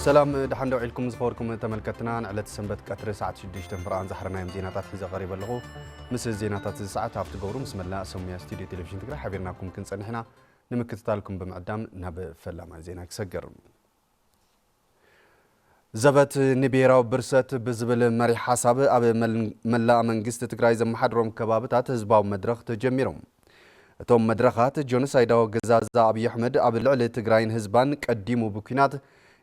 ሰላም፣ ደሓን ዶ ውዒልኩም ዝኸበርኩም ተመልከትና? ንዕለት ሰንበት ቀትሪ ሰዓት ሽዱሽተ ፍርቓን ዝሓረናዮም ዜናታት ሒዘ ቀሪበ ኣለኹ። ምስ ዜናታት እዚ ሰዓት ሃብቲ ገብሩ ምስ መላእ ሰሙያ ስቱድዮ ቴሌቪዥን ትግራይ ሓቢርናኩም ክንጸንሕ ኢና። ንምክትታልኩም ብምዕዳም ናብ ፈላማይ ዜና ክሰግር። ዘበት ንብሄራዊ ብርሰት ብዝብል መሪሕ ሓሳብ ኣብ መል-፣ መላእ መንግስቲ ትግራይ ዘመሓድሮም ከባብታት ህዝባዊ መድረኽ ተጀሚሩ። እቶም መድረኻት ጆኖሳይዳዊ ኣገዛዛ ኣብይ ኣሕመድ ኣብ ልዕሊ ትግራይን ህዝባን ቀዲሙ ብኲናት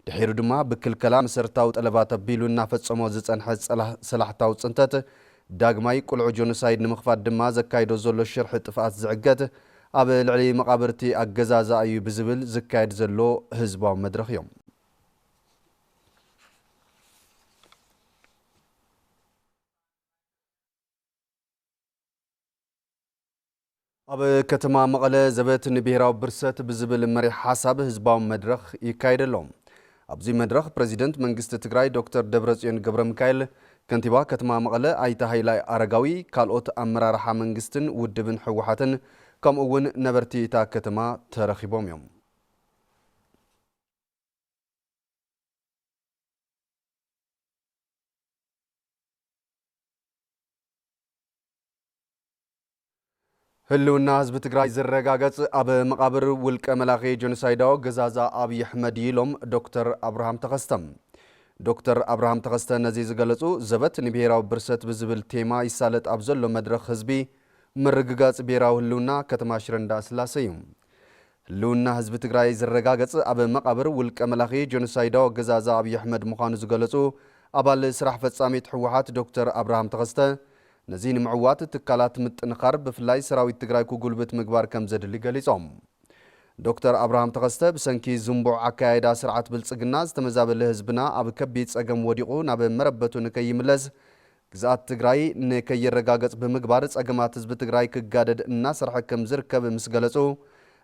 ድሒሩ ድማ ብክልከላ መሰረታዊ ጠለባት ኣቢሉ እናፈጸሞ ዝጸንሐ ጸላ-፣ ሰላሕታዊ ጽንተት ዳግማይ ቁልዑ ጆኖሳይድ ንምኽፋት ድማ ዘካይዶ ዘሎ ሽርሒ ጥፍኣት ዝዕገት ኣብ ልዕሊ መቓብርቲ ኣገዛዛ እዩ ብዝብል ዝካየድ ዘሎ ህዝባዊ መድረኽ እዮም። ኣብ ከተማ መቐለ ዘበት ንብሄራዊ ብርሰት ብዝብል መሪሕ ሓሳብ ህዝባዊ መድረኽ ይካየድ ኣሎ። ኣብዚ መድረኽ ፕረዚደንት መንግስቲ ትግራይ ዶክተር ደብረጽዮን ገብረ ሚካኤል፣ ከንቲባ ከተማ መቐለ ኣይተ ሃይላይ ኣረጋዊ፣ ካልኦት ኣመራርሓ መንግስትን ውድብን ህወሓትን ከምኡ እውን ነበርቲ እታ ከተማ ተረኺቦም እዮም። ህልውና ህዝቢ ትግራይ ዝረጋገጽ ኣብ መቓብር ውልቀ መላኺ ጆኖሳይዳዊ ኣገዛዛ ኣብይ ኣሕመድ እዩ ኢሎም ዶክተር ኣብርሃም ተኸስተ። ዶክተር ኣብርሃም ተኸስተ ነዚ ዝገለጹ ዘበት ንብሄራዊ ብርሰት ብዝብል ቴማ ይሳለጥ ኣብ ዘሎ መድረኽ ህዝቢ ምርግጋጽ ብሄራዊ ህልውና ከተማ ሽረ እንዳስላሴ እዩ። ህልውና ህዝቢ ትግራይ ዝረጋገጽ ኣብ መቓብር ውልቀ መላኺ ጆኖሳይዳዊ ኣገዛዛ ኣብይ ኣሕመድ ምዃኑ ዝገለጹ ኣባል ስራሕ ፈጻሚት ህወሓት ዶክተር ኣብርሃም ተኸስተ፣ ነዚ ንምዕዋት ትካላት ምጥንኻር ብፍላይ ሰራዊት ትግራይ ክጉልብት ምግባር ከም ዘድሊ ገሊጾም። ዶክተር ኣብርሃም ተኸስተ ብሰንኪ ዝንቡዕ ኣካያይዳ ስርዓት ብልጽግና ዝተመዛበለ ህዝብና ኣብ ከቢድ ጸገም ወዲቑ ናብ መረበቱ ንከይምለስ ግዝኣት ትግራይ ንከይረጋገጽ ብምግባር ጸገማት ህዝቢ ትግራይ ክጋደድ እናሰርሐ ከም ዝርከብ ምስ ገለጹ፣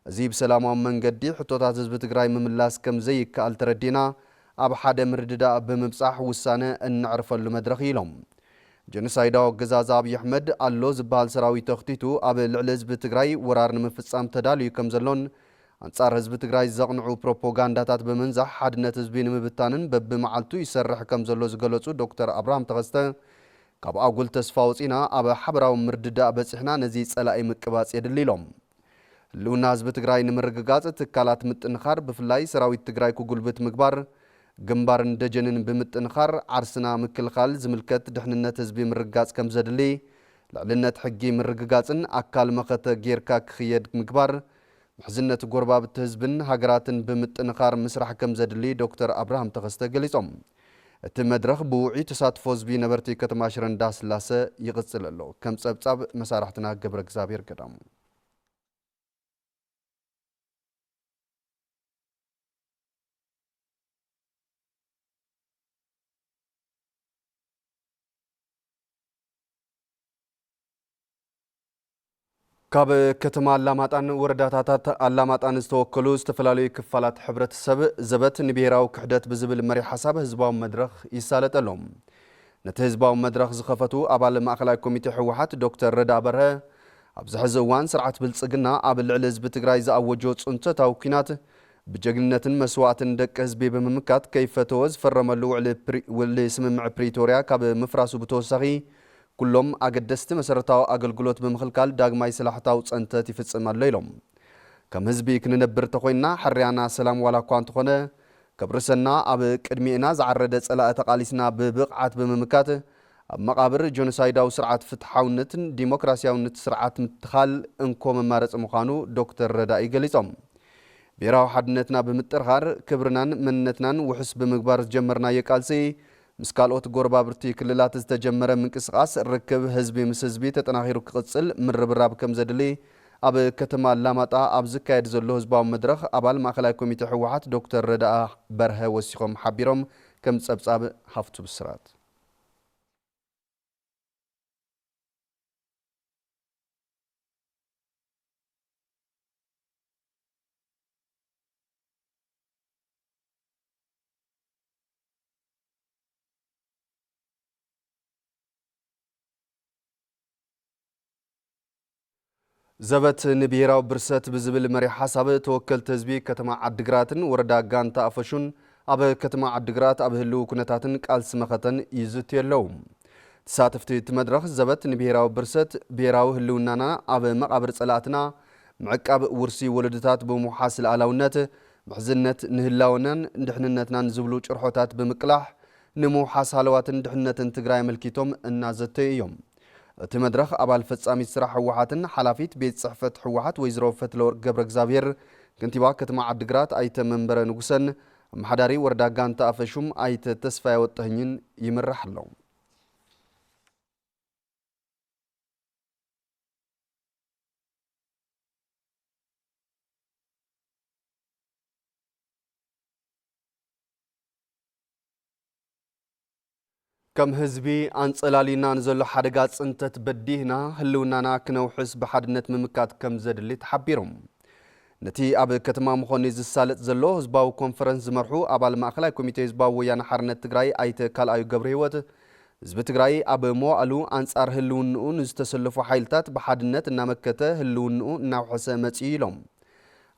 እዚ ብሰላማዊ መንገዲ ሕቶታት ህዝቢ ትግራይ ምምላስ ከም ዘይከኣል ተረዲና ኣብ ሓደ ምርድዳእ ብምብጻሕ ውሳነ እነዕርፈሉ መድረኽ ኢሎም። ጀኖሳይዳዊ ኣገዛዝ ኣብይ ኣሕመድ ኣሎ ዝበሃል ሰራዊት ተኽቲቱ ኣብ ልዕሊ ህዝቢ ትግራይ ወራር ንምፍጻም ተዳልዩ ከም ዘሎን ኣንጻር ህዝቢ ትግራይ ዘቕንዑ ፕሮፓጋንዳታት ብምንዛሕ ሓድነት ህዝቢ ንምብታንን በብመዓልቱ ይሰርሕ ከም ዘሎ ዝገለጹ ዶክተር ኣብርሃም ተኸስተ፣ ካብ ኣጉል ተስፋ ወጺና ኣብ ሓበራዊ ምርድዳእ በጺሕና ነዚ ጸላኢ ምቅባጽ የድሊ ኢሎም። ህልውና ህዝቢ ትግራይ ንምርግጋጽ ትካላት ምጥንኻር ብፍላይ ሰራዊት ትግራይ ክጉልብት ምግባር፣ ግንባርን ደጀንን ብምጥንኻር ዓርስና ምክልኻል ዝምልከት ድሕንነት ህዝቢ ምርግጋጽ ከም ዘድሊ፣ ልዕልነት ሕጊ ምርግጋጽን ኣካል መኸተ ጌርካ ክኽየድ ምግባር፣ ምሕዝነት ጎረባብቲ ህዝብን ሃገራትን ብምጥንኻር ምስራሕ ከም ዘድሊ ዶክተር ኣብርሃም ተኸስተ ገሊጾም። እቲ መድረኽ ብውዑይ ተሳትፎ ህዝቢ ነበርቲ ከተማ ሽረ እንዳስላሰ ይቕጽል ኣሎ። ከም ጸብጻብ መሳርሕትና ገብረ እግዚኣብሔር ገዳሙ። ካብ ከተማ ኣላማጣን ወረዳታታት ኣላማጣን ዝተወከሉ ዝተፈላለዩ ክፋላት ሕብረተሰብ ዘበት ንብሄራዊ ክሕደት ብዝብል መሪሕ ሓሳብ ህዝባዊ መድረኽ ይሳለጠሎም። ነቲ ህዝባዊ መድረኽ ዝኸፈቱ ኣባል ማእኸላይ ኮሚቴ ህወሓት ዶክተር ረዳ በርሀ፣ ኣብዚ ሕዚ እዋን ስርዓት ብልጽግና ኣብ ልዕሊ ህዝቢ ትግራይ ዝኣወጆ ጽንተታዊ ኲናት ብጀግንነትን መስዋእትን ደቂ ህዝቢ ብምምካት ከይፈተወ ዝፈረመሉ ውዕሊ ፕሪ-፣ ውዕሊ ስምምዕ ፕሪቶርያ ካብ ምፍራሱ ብተወሳኺ ኩሎም ኣገደስቲ መሰረታዊ ኣገልግሎት ብምኽልካል ዳግማይ ሰላሕታዊ ጸንተት ይፍጽም ኣሎ ኢሎም። ከም ህዝቢ ክንነብር ተኾይንና ሕርያና ሰላም ዋላ እኳ እንተኾነ፣ ከብርሰና ኣብ ቅድሚእና ዝዓረደ ጸላኢ ተቓሊስና ብብቕዓት ብምምካት ኣብ መቓብር ጆኖሳይዳዊ ስርዓት ፍትሓውነትን ዲሞክራሲያውነት ስርዓት ምትኻል እንኮ መማረፂ ምዃኑ ዶክተር ረዳኢ ገሊጾም። ብሄራዊ ሓድነትና ብምጥርኻር ክብርናን መንነትናን ውሑስ ብምግባር ዝጀመርናዮ ቃልሲ ምስ ካልኦት ጎረባብርቲ ክልላት ዝተጀመረ ምንቅስቓስ ርክብ ህዝቢ ምስ ህዝቢ ተጠናኺሩ ክቕጽል ምርብራብ ከም ዘድሊ ኣብ ከተማ ኣላማጣ ኣብ ዝካየድ ዘሎ ህዝባዊ መድረኽ ኣባል ማእኸላይ ኮሚቴ ህወሓት ዶክተር ረዳኣ በርሀ ወሲኾም ሓቢሮም። ከም ጸብጻብ ሃፍቱ ብስራት። ዘበት ንብሄራዊ ብርሰት ብዝብል መሪሕ ሓሳብ ተወከልቲ ህዝቢ ከተማ ዓድግራትን ወረዳ ጋንታ ኣፈሹን ኣብ ከተማ ዓዲግራት ኣብ ህልው ኩነታትን ቃልሲ መኸተን ይዝትዩ ኣለዉ። ተሳተፍቲ እቲ መድረኽ ዘበት ንብሄራዊ ብርሰት፣ ብሄራዊ ህልውናና ኣብ መቓብር ጸላእትና ምዕቃብ ውርሲ ወለዶታት ብምውሓስ ልኣላውነት፣ ምሕዝነት ንህላወናን ድሕንነትናን ዝብሉ ጭርሖታት ብምቅላሕ ንምውሓስ ሃለዋትን ድሕነትን ትግራይ ኣመልኪቶም እናዘተዩ እዮም። እቲ መድረኽ ኣባል ፈጻሚት ስራሕ ህወሓትን ሓላፊት ቤት ጽሕፈት ህወሓት ወይዘሮ ፈትለወርቅ ገብረ እግዚኣብሔር፣ ከንቲባ ከተማ ዓዲግራት ኣይተ መንበረ ንጉሰን፣ ኣመሓዳሪ ወረዳ ጋንታ ኣፈሹም ኣይተ ተስፋይ ወጠህኝን ይምራሕ ኣሎ። ከም ህዝቢ ኣንጸላልዩና ንዘሎ ሓደጋ ጽንተት በዲህና ህልውናና ክነውሕስ ብሓድነት ምምካት ከም ዘድሊ ተሓቢሩ። ነቲ ኣብ ከተማ መኾኒ ዝሳለጥ ዘሎ ህዝባዊ ኮንፈረንስ ዝመርሑ ኣባል ማእከላይ ኮሚቴ ህዝባዊ ወያነ ሓርነት ትግራይ ኣይተ ካልኣዩ ገብረ ህይወት፣ ህዝቢ ትግራይ ኣብ መዋእሉ ኣንጻር ህልውንኡ ንዝተሰለፉ ሓይልታት ብሓድነት እናመከተ ህልውንኡ እናውሐሰ መጺኡ ኢሎም።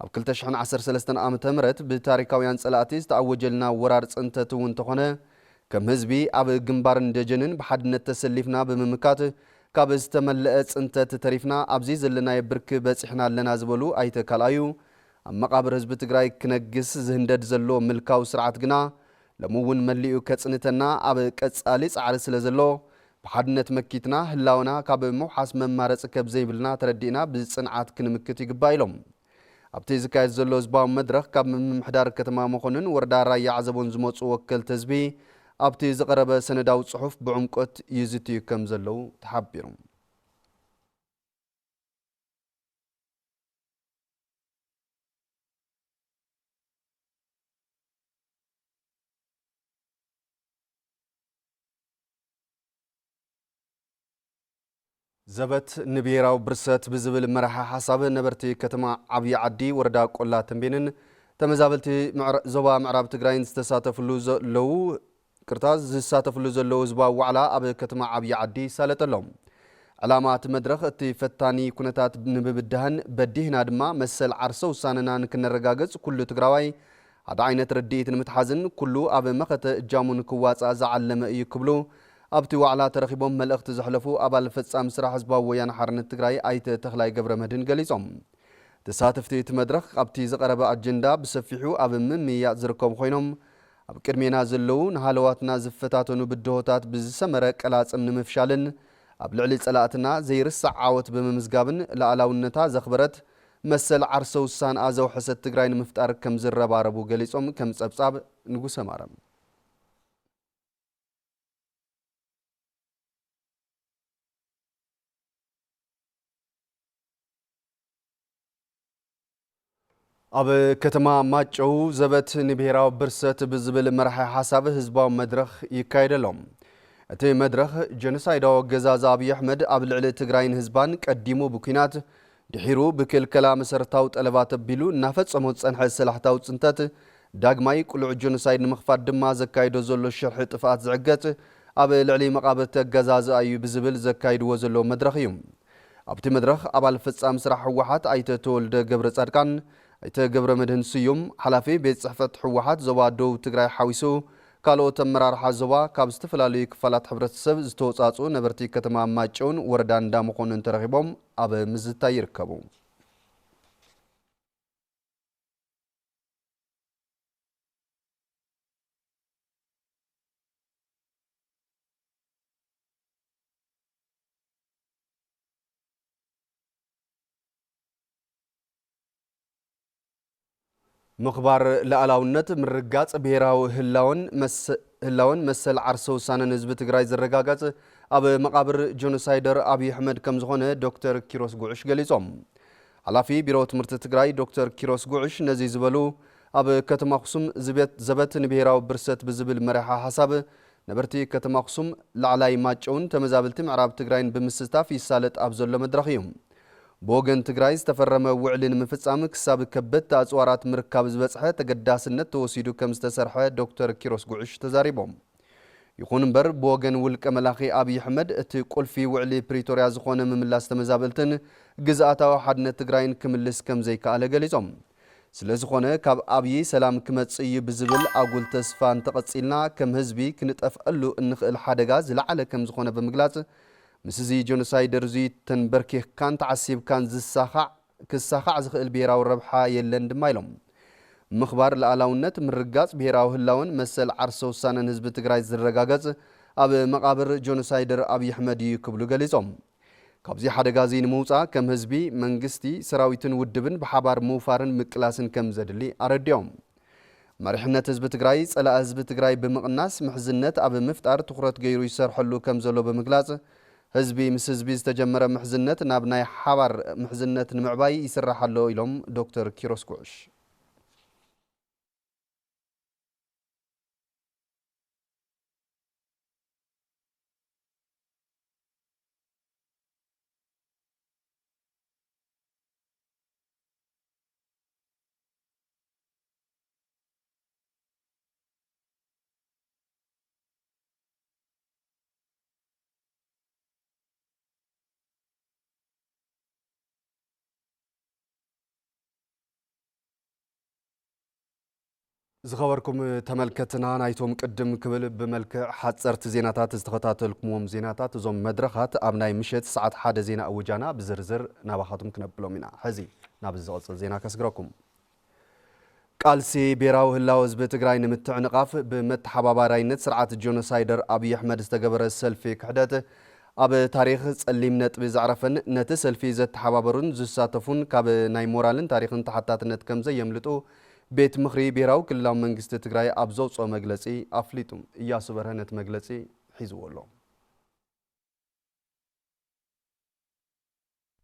ኣብ ክልተ ሽሕን ዓሰርተ ሰለስተን ዓመተ ምህረት ብታሪካውያን ጸላእቲ ዝተኣወጀልና ወራር ጽንተት እውን እንተኾነ፣ ከም ህዝቢ ኣብ ግንባርን ደጀንን ብሓድነት ተሰሊፍና ብምምካት፣ ካብ ዝተመለአ ጽንተት ተሪፍና ኣብዚ ዘለናዮ ብርኪ በጺሕና ኣለና ዝበሉ ኣይተ ካልኣዩ፣ ኣብ መቓብር ህዝቢ ትግራይ ክነግስ ዝህንደድ ዘሎ ምልካዊ ስርዓት ግና ሎሚ እውን መሊኡ ከጽንተና ኣብ ቀጻሊ ጻዕሪ ስለ ዘሎ፣ ብሓድነት መኪትና ህላወና ካብ ምውሓስ መማረጺ ከም ዘይብልና ተረዲእና ብጽንዓት ክንምክት ይግባእ ኢሎም። ኣብቲ ዝካየድ ዘሎ ህዝባዊ መድረኽ ካብ ምምሕዳር ከተማ መኾንን ወረዳ ራያ ዓዘቦን ዝመጹ ወከልቲ ህዝቢ ኣብቲ ዝቐረበ ሰነዳዊ ጽሑፍ ብዕምቆት ይዝትዩ ከም ዘለዉ ተሓቢሩ። ዘበት ንብሄራዊ ብርሰት ብዝብል መራሒ ሓሳብ ነበርቲ ከተማ ዓብዪ ዓዲ ወረዳ ቆላ ተንቤንን ተመዛበልቲ ምዕራ-፣ ዞባ ምዕራብ ትግራይን ዝተሳተፍሉ ዘለዉ፣ ቅርታ፣ ዝሳተፍሉ ዘለዉ ህዝባዊ ዋዕላ ኣብ ከተማ ዓብዪ ዓዲ ይሳለጠ ኣሎ። ዕላማ እቲ መድረኽ እቲ ፈታኒ ኩነታት ንምብዳህን በዲህና ድማ መሰል ዓርሰ ውሳነና ንክነረጋግጽ ኩሉ ትግራዋይ ሓደ ዓይነት ርድኢት ንምትሓዝን ኩሉ ኣብ መኸተ እጃሙ ንክዋጻእ ዝዓለመ እዩ ክብሉ ኣብቲ ዋዕላ ተረኺቦም መልእኽቲ ዘሕለፉ ኣባል ፈጻሚ ስራሕ ህዝባዊ ወያነ ሓርነት ትግራይ ኣይተ ተኽላይ ገብረ መድህን ገሊጾም። ተሳተፍቲ እቲ መድረኽ ኣብቲ ዝቐረበ ኣጀንዳ ብሰፊሑ ኣብ ምምይያጥ ዝርከቡ ኮይኖም፣ ኣብ ቅድሜና ዘለዉ ንሃለዋትና ዝፈታተኑ ብድሆታት ብዝሰመረ ቀላጽም ንምፍሻልን ኣብ ልዕሊ ጸላእትና ዘይርሳዕ ዓወት ብምምዝጋብን ልኣላውነታ ዘኽበረት መሰል ዓርሰ ውሳንኣ ዘውሐሰት ትግራይ ንምፍጣር ከም ዝረባረቡ ገሊጾም። ከም ጸብጻብ ንጉሰ ማርያም። ኣብ ከተማ ማጨው ዘበት ንብሄራዊ ብርሰት ብዝብል መርሓ ሓሳብ ህዝባዊ መድረኽ ይካየድ ኣሎ። እቲ መድረኽ ጀኖሳይዳዊ ኣገዛዝ ኣብዪ ኣሕመድ ኣብ ልዕሊ ትግራይን ህዝባን ቀዲሙ ብኲናት ድሒሩ ብክልከላ መሰረታዊ ጠለባት ኣቢሉ እናፈጸሞ ዝጸንሐ ሰላሕታዊ ጽንተት ዳግማይ ቅሉዕ ጀኖሳይድ ንምኽፋት ድማ ዘካይዶ ዘሎ ሽርሒ ጥፍኣት ዝዕገጽ ኣብ ልዕሊ መቓብርቲ ኣገዛዝኣ እዩ ብዝብል ዘካይድዎ ዘለዉ መድረኽ እዩ። ኣብቲ መድረኽ ኣባል ፈጻሚ ስራሕ ህወሓት ኣይተ ተወልደ ገብረ ጻድቃን፣ ኣይተ ገብረ መድህን ስዩም፣ ሓላፊ ቤት ጽሕፈት ህወሓት ዞባ ደቡብ ትግራይ ሓዊሱ ካልኦት ኣመራርሓ ዞባ ካብ ዝተፈላለዩ ክፋላት ሕብረተሰብ ዝተወጻጽኡ ነበርቲ ከተማ ማጨውን ወረዳ እንዳመኾንን ተረኺቦም ኣብ ምዝታይ ይርከቡ። ምኽባር ልኣላውነት፣ ምርግጋጽ ብሄራዊ ህላወን መስ-፣ ህላወን መሰል ዓርሰ ውሳነን ህዝቢ ትግራይ ዝረጋገጽ ኣብ መቓብር ጀኖሳይደር ኣብዪ ኣሕመድ ከም ዝኾነ ዶክተር ኪሮስ ጉዕሽ ገሊጾም። ሓላፊ ቢሮ ትምህርቲ ትግራይ ዶክተር ኪሮስ ጉዕሽ ነዚ ዝበሉ ኣብ ከተማ ኣኽሱም ዝበ-፣ ዘበት ንብሄራዊ ብርሰት ብዝብል መሪሓ ሓሳብ ነበርቲ ከተማ ኣኽሱም፣ ላዕላይ ማጨውን ተመዛበልቲ ምዕራብ ትግራይን ብምስታፍ ይሳለጥ ኣብ ዘሎ መድረኽ እዩ። ብወገን ትግራይ ዝተፈረመ ውዕሊ ንምፍጻም ክሳብ ከበድቲ ኣጽዋራት ምርካብ ዝበጽሐ ተገዳስነት ተወሲዱ ከም ዝተሰርሐ ዶክተር ኪሮስ ጉዕሽ ተዛሪቦም። ይኹን እምበር ብወገን ውልቀ መላኺ ኣብዪ ኣሕመድ እቲ ቁልፊ ውዕሊ ፕሪቶርያ ዝኾነ ምምላስ ተመዛበልትን ግዝኣታዊ ሓድነት ትግራይን ክምልስ ከም ዘይከኣለ ገሊጾም። ስለ ዝኾነ ካብ ኣብይ ሰላም ክመጽእ እዩ ብዝብል ኣጉል ተስፋ እንተቐጺልና ከም ህዝቢ ክንጠፍኣሉ እንኽእል ሓደጋ ዝለዓለ ከም ዝኾነ ብምግላጽ፣ ምስ እዚ ጆኖሳይደር እዚ ተንበርኪኽካን ተዓሲብካን ዝሳኻዕ ክሳኻዕ ዝኽእል ብሄራዊ ረብሓ የለን ድማ ኢሎም። ምኽባር ልኣላውነት፣ ምርጋጽ ብሄራዊ ህላወን መሰል ዓርሰ ውሳነን ህዝቢ ትግራይ ዝረጋገጽ ኣብ መቓብር ጆኖሳይደር ኣብይ ኣሕመድ እዩ ክብሉ ገሊጾም። ካብዚ ሓደጋ እዚ ንምውጻእ ከም ህዝቢ፣ መንግስቲ፣ ሰራዊትን ውድብን ብሓባር ምውፋርን ምቅላስን ከም ዘድሊ ኣረዲኦም። መሪሕነት ህዝቢ ትግራይ ጸላኢ ህዝቢ ትግራይ ብምቕናስ ምሕዝነት ኣብ ምፍጣር ትኹረት ገይሩ ይሰርሐሉ ከም ዘሎ ብምግላጽ፣ ህዝቢ ምስ ህዝቢ ዝተጀመረ ምሕዝነት ናብ ናይ ሓባር ምሕዝነት ንምዕባይ ይስራሕ ኣሎ ኢሎም ዶክተር ኪሮስ ጉዕሽ። ዝኸበርኩም ተመልከትና፣ ናይቶም ቅድም ክብል ብመልክዕ ሓጸርቲ ዜናታት ዝተኸታተልኩምዎም ዜናታት፣ እዞም መድረኻት ኣብ ናይ ምሸት ሰዓት ሓደ ዜና እውጃና ብዝርዝር ናባኻትኩም ክነብሎም ኢና። ሕዚ ናብ ዝቕጽል ዜና ከስግረኩም። ቃልሲ ብሄራዊ ህላወ ህዝቢ ትግራይ ንምትዕንቓፍ ብመተሓባባራይነት ስርዓት ጆኖሳይደር ኣብይ ኣሕመድ ዝተገበረ ሰልፊ ክሕደት ኣብ ታሪኽ ጸሊም ነጥቢ ዘዕረፈን ነቲ ሰልፊ ዘተሓባበሩን ዝሳተፉን ካብ ናይ ሞራልን ታሪኽን ተሓታትነት ከም ዘየምልጡ ቤት ምኽሪ ብሄራዊ ክልላዊ መንግስቲ ትግራይ ኣብ ዘውፅኦ መግለፂ ኣፍሊጡ። እያሱ በርሀ ነቲ መግለፂ ሒዝዎ ኣሎ።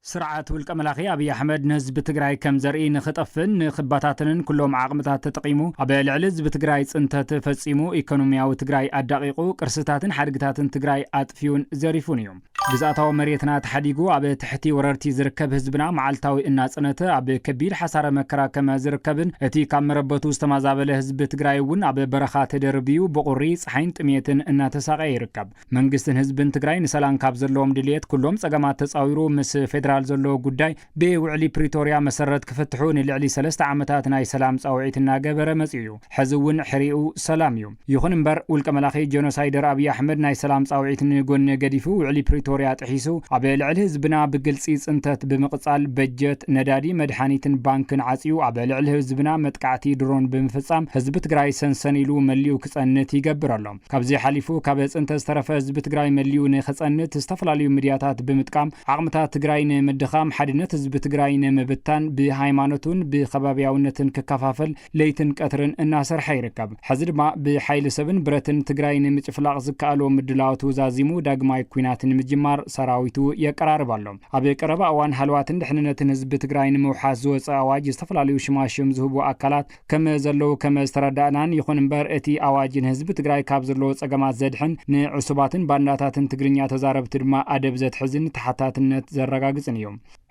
ስርዓት ውልቀ መላኺ ኣብይ ኣሕመድ ንህዝቢ ትግራይ ከም ዘርኢ ንኽጠፍእን ንኽበታተንን ኩሎም ዓቕምታት ተጠቒሙ ኣብ ልዕሊ ህዝቢ ትግራይ ፅንተት ፈፂሙ፣ ኢኮኖሚያዊ ትግራይ ኣዳቒቑ፣ ቅርስታትን ሓድግታትን ትግራይ ኣጥፊኡን ዘሪፉን እዩ። ግዝኣታዊ መሬትና ተሓዲጉ ኣብ ትሕቲ ወረርቲ ዝርከብ ህዝብና መዓልታዊ እናፀነተ ኣብ ከቢድ ሓሳረ መከራ ከም ዝርከብን እቲ ካብ መረበቱ ዝተማዛበለ ህዝቢ ትግራይ እውን ኣብ በረኻ ተደርብዩ ብቑሪ ፀሓይን ጥሜትን እናተሳቐየ ይርከብ። መንግስትን ህዝብን ትግራይ ንሰላም ካብ ዘለዎም ድልየት ኩሎም ጸገማት ተጻዊሩ ምስ ፌደራል ዘሎ ጉዳይ ብውዕሊ ፕሪቶርያ መሰረት ክፍትሑ ንልዕሊ ሰለስተ ዓመታት ናይ ሰላም ጻውዒት እናገበረ መጺኡ እዩ። ሕዚ እውን ሕሪኡ ሰላም እዩ። ይኹን እምበር ውልቀ መላኺ ጀኖሳይደር ኣብይ ኣሕመድ ናይ ሰላም ጻውዒት ንጎኒ ገዲፉ ውዕሊ ፕሪቶርያ ጥሒሱ ኣብ ልዕሊ ህዝብና ብግልጺ ጽንተት ብምቕጻል በጀት፣ ነዳዲ፣ መድሓኒትን ባንክን ዓጽዩ ኣብ ልዕሊ ህዝብና መጥቃዕቲ ድሮን ብምፍጻም ህዝቢ ትግራይ ሰንሰን ኢሉ መሊኡ ክጸንት ይገብር ኣሎ። ካብዚ ሓሊፉ ካብ ጽንተት ዝተረፈ ህዝቢ ትግራይ መሊኡ ንኽጸንት ዝተፈላለዩ ሚድያታት ብምጥቃም ዓቕምታት ትግራይ ንምድኻም፣ ሓድነት ህዝቢ ትግራይ ንምብታን፣ ብሃይማኖቱን ብኸባቢያውነትን ክከፋፈል ለይትን ቀትርን እናሰርሐ ይርከብ። ሕዚ ድማ ብሓይሊ ሰብን ብረትን ትግራይ ንምጭፍላቕ ዝከኣሎ ምድላዋቱ ዛዚሙ ዳግማይ ኲናት ንምጅማር ሰራዊቱ የቀራርብ ኣሎ። ኣብ ቀረባ እዋን ሃለዋትን ድሕንነትን ህዝቢ ትግራይ ንምውሓስ ዝወፀ ኣዋጅ ዝተፈላለዩ ሽማሽም ዝህቡ ኣካላት ከም ዘለዉ ከም ዝተረዳእናን፣ ይኹን እምበር እቲ ኣዋጅ ንህዝቢ ትግራይ ካብ ዘለዎ ጸገማት ዘድሕን፣ ንዕሱባትን ባንዳታትን ትግርኛ ተዛረብቲ ድማ ኣደብ ዘትሕዝን ተሓታትነት ዘረጋግጽን እዩ።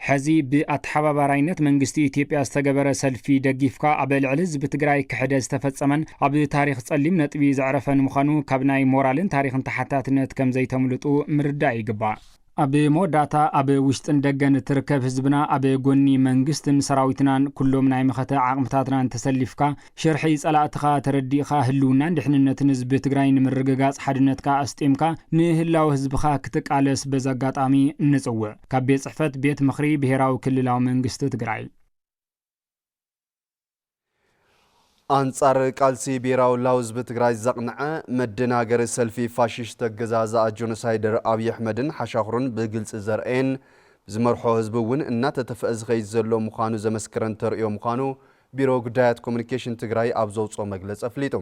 ሕዚ ብኣተሓባባራይነት መንግስቲ ኢትዮጵያ ዝተገበረ ሰልፊ ደጊፍካ ኣብ ልዕሊ ህዝቢ ትግራይ ክሕደት ዝተፈጸመን ኣብ ታሪኽ ጸሊም ነጥቢ ዘዕረፈን ምዃኑ ካብ ናይ ሞራልን ታሪኽን ተሓታትነት ከም ዘይተምልጡ ምርዳእ ይግባእ። ኣብ መወዳእታ፣ ኣብ ውሽጥን ደገን እትርከብ ህዝብና ኣብ ጎኒ መንግስትን ሰራዊትናን ኩሎም ናይ መኸተ ዓቕምታትናን ተሰሊፍካ፣ ሽርሒ ጸላእትኻ ተረዲእኻ፣ ህልውናን ድሕንነትን ህዝቢ ትግራይ ንምርግጋጽ ሓድነትካ ኣስጢምካ ንህላወ ህዝብኻ ክትቃለስ በዚ ኣጋጣሚ ንጽውዕ። ካብ ቤት ጽሕፈት ቤት ምኽሪ ብሄራዊ ክልላዊ መንግስቲ ትግራይ። ኣንጻር ቃልሲ ብሄራዊ ህላወ ህዝቢ ትግራይ ዘቕንዐ መደናገሪ ሰልፊ ፋሽስት ኣገዛዝኣ ጆኖሳይደር ኣብይ ኣሕመድን ሓሻኽሩን ብግልጺ ዘርእየን ብዝመርሖ ህዝቢ እውን እናተተፍአ ዝኸይድ ዘሎ ምዃኑ ዘመስከረን ተርእዮ ምዃኑ ቢሮ ጉዳያት ኮሙኒኬሽን ትግራይ ኣብ ዘውፅኦ መግለፂ ኣፍሊጡ።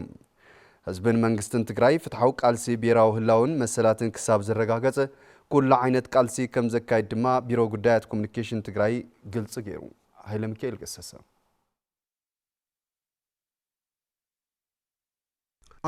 ህዝብን መንግስትን ትግራይ ፍትሓዊ ቃልሲ ብሄራዊ ህላውን መሰላትን ክሳብ ዝረጋገፅ ኩሉ ዓይነት ቃልሲ ከም ዘካይድ ድማ ቢሮ ጉዳያት ኮሙኒኬሽን ትግራይ ግልፂ ገይሩ። ሃይለ ሚካኤል ገሰሰ።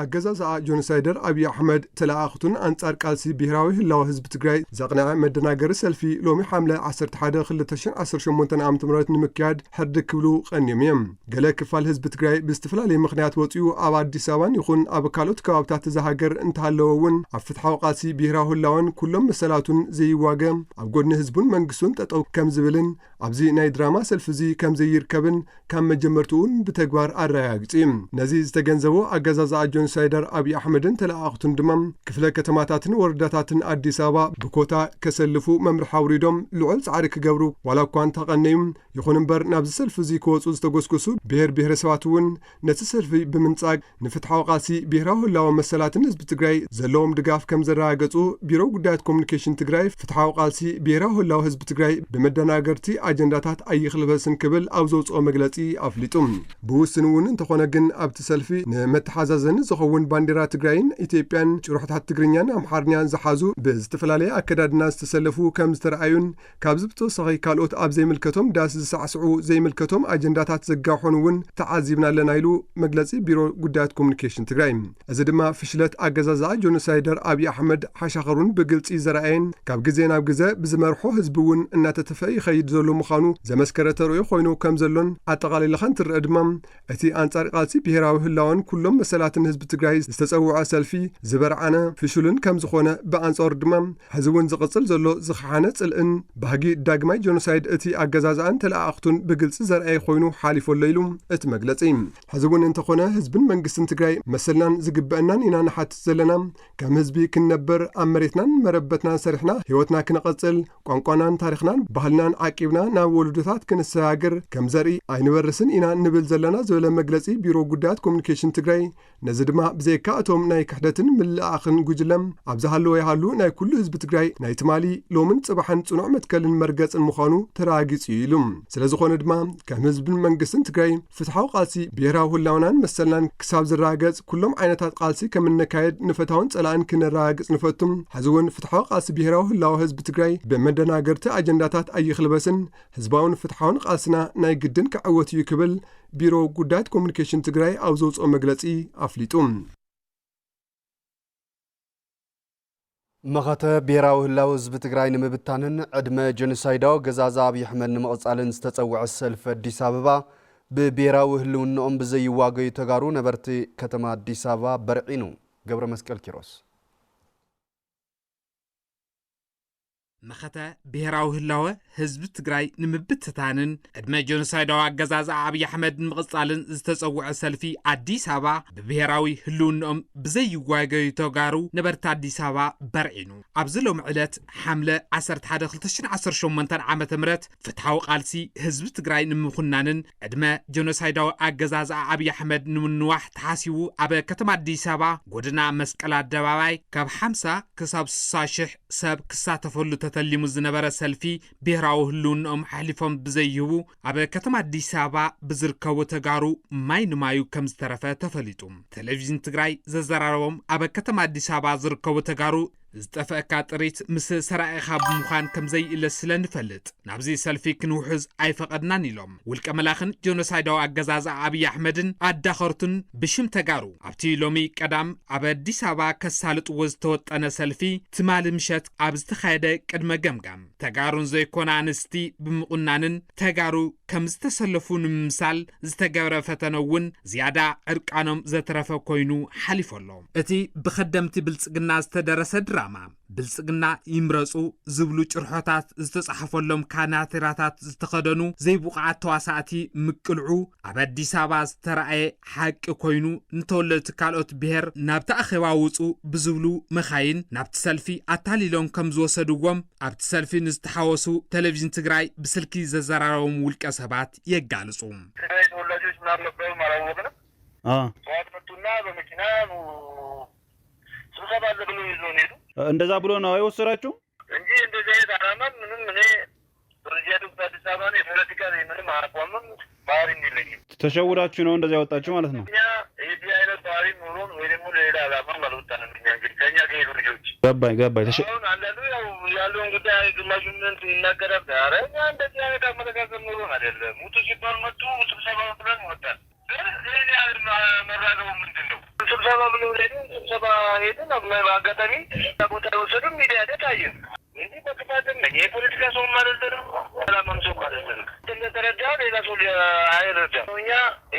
ኣገዛዝኣ ጆኖሳይደር ኣብይ ኣሕመድ ተለኣኣኽቱን ኣንጻር ቃልሲ ብሄራዊ ህላወ ህዝቢ ትግራይ ዘቕንዐ መደናገሪ ሰልፊ ሎሚ ሓምለ ዓሰርተ ሓደ ክልተ ሽሕን ዓሰርተ ሸሞንተን ዓመተ ምህረት ንምክያድ ሕርድግ ክብሉ ቀንዮም እዮም። ገለ ክፋል ህዝቢ ትግራይ ብዝተፈላለየ ምኽንያት ወጺኡ ኣብ ኣዲስ ኣበባን ይኹን ኣብ ካልኦት ከባብታት እዛ ሃገር እንተሃለወ እውን ኣብ ፍትሓዊ ቃልሲ ብሄራዊ ህላወን ኩሎም መሰላቱን ዘይዋገ ኣብ ጎድኒ ህዝቡን መንግስቱን ጠጠው ከም ዝብልን ኣብዚ ናይ ድራማ ሰልፊ እዚ ከም ዘይርከብን ካብ መጀመርትኡ እውን ብተግባር ኣረጋጊጹ እዩ። ነዚ ዝተገንዘቦ ኣገዛዝኣ ጆኖሳይደር ኣብይ ኣሕመድን ተለኣኣኽቱን ድማ ክፍለ ከተማታትን ወረዳታትን ኣዲስ ኣበባ ብኮታ ከሰልፉ መምርሒ ኣውሪዶም ልዑል ጻዕሪ ክገብሩ ዋላ እኳ እንተቐነዩ፣ ይኹን እምበር ናብዚ ሰልፊ እዚ ክወጹ ዝተጎስጎሱ ብሄር ብሄረሰባት እውን ነቲ ሰልፊ ብምንጻግ ንፍትሓዊ ቃልሲ ብሄራዊ ህላወ መሰላትን ህዝቢ ትግራይ ዘለዎም ድጋፍ ከም ዘረጋገጹ ቢሮ ጉዳያት ኮሙኒኬሽን ትግራይ ፍትሓዊ ቃልሲ ብሄራዊ ህላወ ህዝቢ ትግራይ ብመደናገርቲ ኣጀንዳታት ኣይኽልበስን ክብል ኣብ ዘውፅኦ መግለፂ ኣፍሊጡ። ብውስን እውን እንተኾነ ግን ኣብቲ ሰልፊ ንመተሓዛዘኒ ዝኸውን ባንዲራ ትግራይን ኢትዮጵያን ጭርሖታት ትግርኛን ኣምሓርኛን ዝሓዙ ብዝተፈላለየ ኣከዳድና ዝተሰለፉ ከም ዝተረኣዩን ካብዚ ብተወሳኺ ካልኦት ኣብ ዘይምልከቶም ዳስ ዝሳዕስዑ ዘይምልከቶም ኣጀንዳታት ዘጋሕኑ እውን ተዓዚብና ኣለና ኢሉ መግለጺ ቢሮ ጉዳያት ኮሙኒኬሽን ትግራይ። እዚ ድማ ፍሽለት ኣገዛዝኣ ጆኖሳይደር ኣብይ ኣሕመድ ሓሻኸሩን ብግልጺ ዘርኣየን ካብ ግዜ ናብ ግዜ ብዝመርሖ ህዝቢ እውን እናተተፈ ይኸይድ ዘሎ ምዃኑ ዘመስከረ ተርእዮ ኮይኑ ከም ዘሎን ኣጠቓሊልኻ እንትረአ ድማ እቲ ኣንጻር ቃልሲ ብሄራዊ ህላወን ኩሎም መሰላትን ህዝቢ ትግራይ ዝተጸውዐ ሰልፊ ዝበርዓነ ፍሹልን ከም ዝኾነ ብኣንጻሩ ድማ ሕዚ እውን ዝቕጽል ዘሎ ዝኸሓነ ጽልእን ባህጊ ዳግማይ ጆኖሳይድ እቲ ኣገዛዝኣን ተለኣኣኽቱን ብግልጺ ዘርኣየ ኮይኑ ሓሊፉ ኣሎ ኢሉ እቲ መግለጺ። ሕዚ እውን እንተኾነ ህዝብን መንግስትን ትግራይ መሰልናን ዝግበአናን ኢና ንሓትት ዘለና። ከም ህዝቢ ክንነብር ኣብ መሬትናን መረበትናን ሰሪሕና ህይወትና ክነቐጽል ቋንቋናን ታሪኽናን ባህልናን ዓቂብና ናብ ወለዶታት ክንሰጋግር ከም ዘርኢ ኣይንበርስን ኢና ንብል ዘለና ዝበለ መግለጺ ቢሮ ጉዳያት ኮሙኒኬሽን ትግራይ ነዚ ድማ ብዘይካ እቶም ናይ ክሕደትን ምልእኣኽን ጉጅለ ኣብ ዝሃለወ ይሃሉ ናይ ኩሉ ህዝቢ ትግራይ ናይ ትማሊ ሎምን ጽባሕን ጽኑዕ መትከልን መርገጽን ምዃኑ ተረጋጊጹ እዩ ኢሉ። ስለ ዝኾነ ድማ ከም ህዝብን መንግስትን ትግራይ ፍትሓዊ ቃልሲ ብሄራዊ ህላውናን መሰልናን ክሳብ ዝረጋገጽ ኩሎም ዓይነታት ቃልሲ ከም እነካየድ ንፈታውን ጸላእን ክነረጋግጽ ንፈቱም። ሕዚ እውን ፍትሓዊ ቃልሲ ብሄራዊ ህላወ ህዝቢ ትግራይ ብመደናገርቲ ኣጀንዳታት ኣይኽልበስን፣ ህዝባውን ፍትሓውን ቃልስና ናይ ግድን ክዕወት እዩ ክብል ቢሮ ጉዳያት ኮሙኒኬሽን ትግራይ ኣብ ዘውፅኦ መግለፂ ኣፍሊጡ። መኸተ ብሄራዊ ህላወ ህዝቢ ትግራይ ንምብታንን ዕድመ ጀኖሳይዳዊ ኣገዛዝኣ ኣብይ ኣሕመድ ንምቕፃልን ዝተፀውዐ ሰልፊ ኣዲስ ኣበባ ብብሄራዊ ህልውንኦም ብዘይዋገዩ ተጋሩ ነበርቲ ከተማ ኣዲስ ኣበባ በርዒኑ። ገብረ መስቀል ኪሮስ። መኸተ ብሄራዊ ህላወ ህዝቢ ትግራይ ንምብትታንን ዕድመ ጀኖሳይዳዊ ኣገዛዝኣ ኣብይ ኣሕመድ ንምቕፃልን ዝተፀውዐ ሰልፊ ኣዲስ ኣበባ ብብሄራዊ ህልውንኦም ብዘይዋገዩ ተጋሩ ነበርቲ ኣዲስ ኣበባ በርዒኑ። ኣብዚ ሎሚ ዕለት ሓምለ ዓሰርተ ሓደ ክልተ ሽሕን ዓሰርተ ሸሞንተን ዓመተ ምህረት ፍትሓዊ ቃልሲ ህዝቢ ትግራይ ንምኹናንን ዕድመ ጀኖሳይዳዊ ኣገዛዝኣ ኣብይ ኣሕመድ ንምንዋሕ ተሓሲቡ ኣብ ከተማ ኣዲስ ኣበባ ጎደና መስቀል ኣደባባይ ካብ ሓምሳ ክሳብ ስሳ ሽሕ ሰብ ክሳተፈሉ ተተሊሙ ዝነበረ ሰልፊ ብሄራዊ ህልውንኦም ኣሕሊፎም ብዘይህቡ ኣብ ከተማ ኣዲስ ኣበባ ብዝርከቡ ተጋሩ ማይ ንማዩ ከም ዝተረፈ ተፈሊጡ። ቴሌቪዥን ትግራይ ዘዘራረቦም ኣብ ከተማ ኣዲስ ኣበባ ዝርከቡ ተጋሩ ዝጠፈእካ ጥሪት ምስ ሰራኢኻ ብምዃን ከም ዘይእለ ስለ ንፈልጥ ናብዚ ሰልፊ ክንውሕዝ ኣይፈቐድናን ኢሎም። ውልቀ መላኽን ጀኖሳይዳዊ ኣገዛዝኣ ኣብይ ኣሕመድን ኣዳኸርቱን ብሽም ተጋሩ ኣብቲ ሎሚ ቀዳም ኣብ ኣዲስ ኣበባ ከሳልጥዎ ዝተወጠነ ሰልፊ ትማሊ ምሸት ኣብ ዝተኻየደ ቅድመ ገምጋም ተጋሩን ዘይኮና ኣንስቲ ብምቑናንን ተጋሩ ከም ዝተሰለፉ ንምምሳል ዝተገብረ ፈተነ እውን ዝያዳ ዕርቃኖም ዘትረፈ ኮይኑ ሓሊፉ ኣሎ። እቲ ብኸደምቲ ብልጽግና ዝተደረሰ ድራማ፣ ብልጽግና ይምረጹ ዝብሉ ጭርሖታት ዝተጻሕፈሎም ካናቲራታት ዝተኸደኑ ዘይብቑዓት ተዋሳእቲ ምቅልዑ ኣብ ኣዲስ ኣበባ ዝተራእየ ሓቂ ኮይኑ፣ ንተወለድቲ ካልኦት ብሄር ናብቲ ኣኼባ ውጹ ብዝብሉ መኻይን ናብቲ ሰልፊ ኣታሊሎም ከም ዝወሰድዎም ኣብቲ ሰልፊ ንዝተሓወሱ ቴሌቪዥን ትግራይ ብስልኪ ዘዘራረቦም ውልቀ ሰባት የጋልጹ። ትግራይ ተወላጆች ምናምን ነበሩ አላወቅንም። አዎ። ጠዋት መጡና በመኪና ኑ ስብሰባ አለ ብሎ ይዞን ሄዱ። እንደዛ ብሎ ነው የወሰዳችሁ? እንጂ እንደዚህ አይነት አላማ ምንም እኔ ፕሬዚዳንት አዲስ አበባ ነው፣ የፖለቲካ ምንም አቋምም ባህሪም የለኝም። ተሸውዳችሁ ነው እንደዚህ ያወጣችሁ ማለት ነው። እኛ የዚህ አይነት ባህሪ ኑሮን ወይ ደግሞ ለሌላ አላማ አልወጣንም። እኛ እንግዲህ ከእኛ ከሄዱ ልጆች ገባኝ፣ ገባኝ። ተሸ- አሁን አንዳንዱ ያው ያለውን ጉዳይ ግማሹ ምን ይናገራል። ኧረ እኛ እንደዚህ አይነት አመለካከት ኑሮን አይደለም። ውጡ ሲባል መጡ፣ ስብሰባ ብለን ወጣን። ግን ይህን ያህል ማ-፣ መራገቡ ምንድን ነው? ስብሰባ ስብሰባ ብንብለኒ ስብሰባ ሄድን ኣብ ናይ ኣጋጣሚ እዛ ቦታ የወሰዱ ሚድያ ደ ታይን እንጂ በክፋትም ነኝ የፖለቲካ ሰውም አይደለንም፣ ሰላማም ሰውም አይደለንም። እንደተረዳ ሌላ ሰው ሊ- አይረዳም። እኛ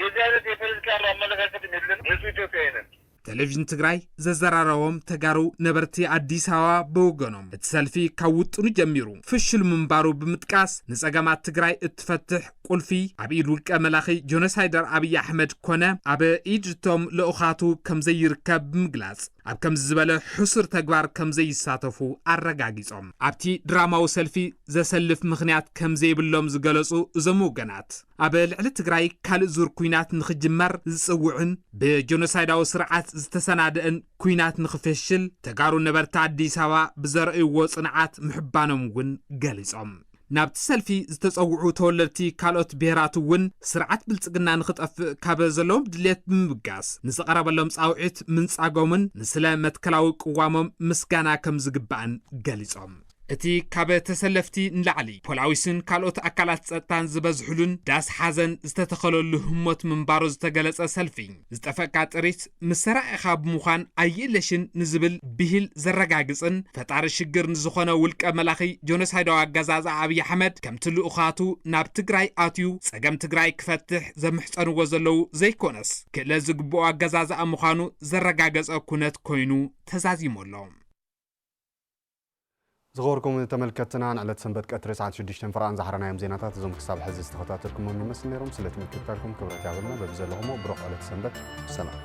የዚህ አይነት የፖለቲካ አመለካከት የለንም። ንጹህ ኢትዮጵያዊ ነን። ቴሌቪዥን ትግራይ ዘዘራረቦም ተጋሩ ነበርቲ ኣዲስ ኣበባ ብወገኖም፣ እቲ ሰልፊ ካብ ውጥኑ ጀሚሩ ፍሽል ምንባሩ ብምጥቃስ፣ ንጸገማት ትግራይ እትፈትሕ ቁልፊ ኣብ ኢድ ውልቀ መላኺ ጆኖሳይደር ኣብይ ኣሕመድ ኮነ ኣብ ኢድ እቶም ልኡኻቱ ከምዘይርከብ ብምግላጽ፣ ኣብ ከምዚ ዝበለ ሕሱር ተግባር ከምዘይሳተፉ ኣረጋጊጾም። ኣብቲ ድራማዊ ሰልፊ ዘሰልፍ ምኽንያት ከምዘይብሎም ዝገለጹ እዞም ወገናት፣ ኣብ ልዕሊ ትግራይ ካልእ ዙር ኲናት ንኽጅመር ዝጽውዕን ብጀኖሳይዳዊ ስርዓት ዝተሰናደአን ኲናት ንኽፈሽል ተጋሩ ነበርቲ ኣዲስ ኣበባ ብዘርእይዎ ጽንዓት ምሕባኖም እውን ገሊጾም። ናብቲ ሰልፊ ዝተጸውዑ ተወለድቲ ካልኦት ብሄራት እውን ስርዓት ብልጽግና ንኽጠፍእ ካብ ዘለዎም ድሌት ብምብጋስ ንዝቐረበሎም ጻውዒት ምንጻጎምን ንስለ መትከላዊ ቅዋሞም ምስጋና ከም ዝግባእን ገሊጾም። እቲ ካብ ተሰለፍቲ ንላዕሊ ፖላዊስን ካልኦት ኣካላት ጸጥታን ዝበዝሕሉን ዳስ ሓዘን ዝተተኸለሉ ህሞት ምንባሩ ዝተገለጸ ሰልፊ፣ ዝጠፈእካ ጥሪት ምስ ሰራቂኻ ብምዃን ኣየለሽን ንዝብል ብሂል ዘረጋግጽን ፈጣሪ ሽግር ንዝኾነ ውልቀ መላኺ ጆኖሳይዳዊ ኣገዛዝኣ ኣብይ ኣሕመድ ከምቲ ልኡኻቱ ናብ ትግራይ ኣትዩ ጸገም ትግራይ ክፈትሕ ዘምሕጸንዎ ዘለዉ ዘይኮነስ ክእለት ዝግብኦ ኣገዛዝኣ ምዃኑ ዘረጋገጸ ኩነት ኮይኑ ተዛዚሙ ኣሎ። ዝኸበርኩም ተመልከትና፣ ንዕለት ሰንበት ቀትሪ ሰዓት ሽዱሽተ ፍርቓን ዝሓረናዮም ዜናታት እዞም ክሳብ ሕዚ ዝተኸታተልኩሞም ይመስል ነይሮም። ስለ ትምክትታልኩም ክብረት ያብልና። በብዘለኹሞ ብሩኽ ዕለት ሰንበት። ሰላም።